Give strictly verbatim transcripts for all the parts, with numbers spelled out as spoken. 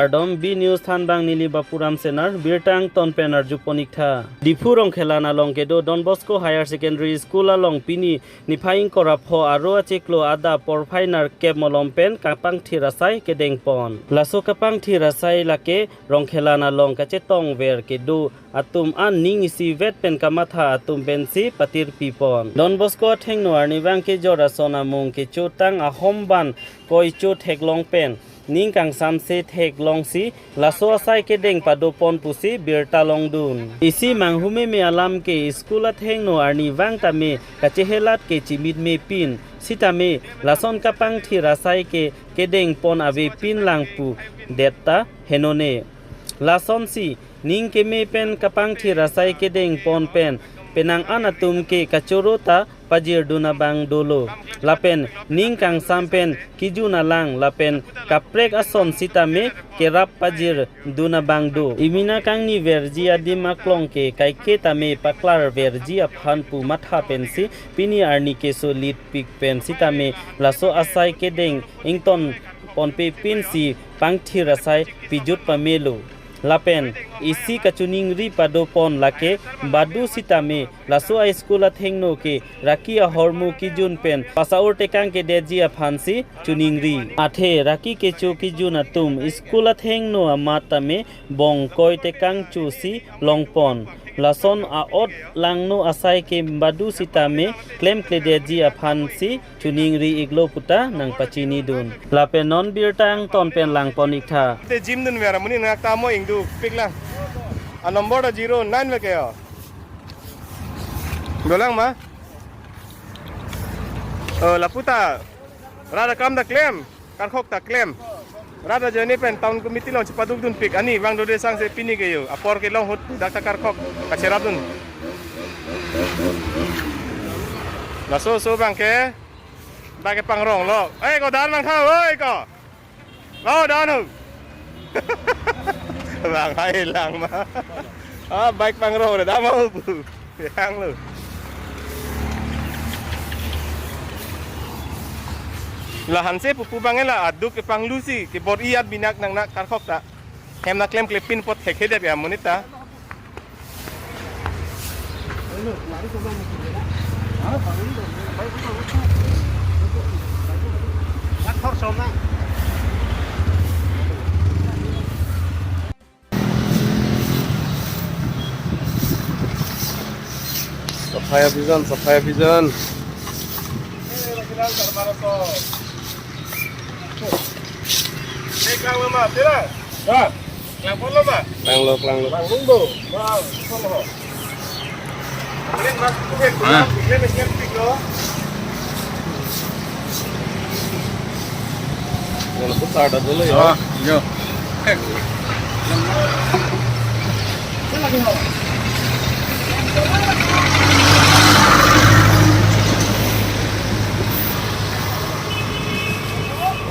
Kardom, B News thanbang neli Bapuram Senar, birta angton pen arjupon iktha. Diphu Rongkhelan along kedo Don Bosco Higher Secondary School along pini niphai ingkoi ra pho aro achiklo adap porphai nerkep malom pen kapangthir asai kedengpon. Laso kapangthir asai lake Rongkhelan along kachetongver kedo atum an ning isivet pen kamatha atum pensi patirpipon. Don Bosco athengno arnivang kejor ason amung kechotang ahom ban koicho theklong pen ning kangsamse theklongsi laso asai kedeng padopon pusi birta longdun. Isi manghumeme alam ke school athengno arnivang tame kachehelat ke chimitme pin sitame lason kapangthir asai ke kedengpon avepin lang pu detta henone. Lasonsi ning keme pen kapangthir asai kedengpon pen penang an atum ke kachoro ta pajirdun abang dolo. Lapen ning kangsam pen kijun alang lapen kaprek ason sitame kerap pajirdun abang do. Imina kangniverji adim aklong ke kaike tame paklarverji aphan pu matha pensi pini arni keso litpik pen sitame laso asai kedeng ington ponpe pinsi pangthir asai pijut pamelo. Lapen isi kachiningri padopon lake badu sitame laso a school athengno ke raki ahormu kijun pen pasaur tekang kedetji aphansi chiningri. Athe raki kecho kijun atum school athengno amat tame bongkoi tekang chosi longpon. Lason a-ot langno asai ke badu sitame klemkledetji aphansi chiningri iklo puta nangpachinidun. Lapen non birta angton pen langpon iktha. Te jim dun vera muni nangak tamo ingduk piklang. A number ta zero nine ve ke yo. Dolang ma? Oh, laputa. Rada kam da klem. Karkhok ta klem. Rada joni pen town committee along chepaduk dunpik ani vang dode sangse pini ke yo. Apor ke long hut dak ta karkhok kacherap dun. Laso so bang ke bike pangrong lo. Eh, ko dan bang tha, oi ko. Lo dan ho. Bang hai lang ma. Ah, bike pangrong da ma ho bu. Yang lo. Lahanse pupu bang la aduk kepanglusi kebor iyat binak nang nak karkhok ta. Hem na klemkle pin pot hekhe dep ya monit ta. Safai Abhijan, Safai Abhijan. Klanglo, klanglo. Wala ko tada dolo ya. Ah, yo.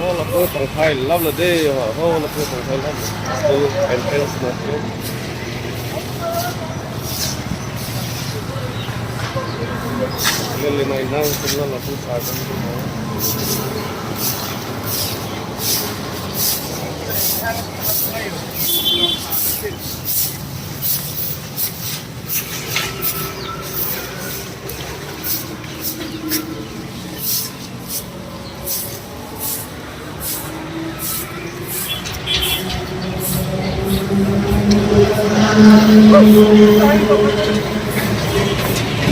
Oh, lapu tangkai lap la de. Oh, lapu tangkai lap. Lapu entrance na. Lele mai nang kumla lapu tangkai.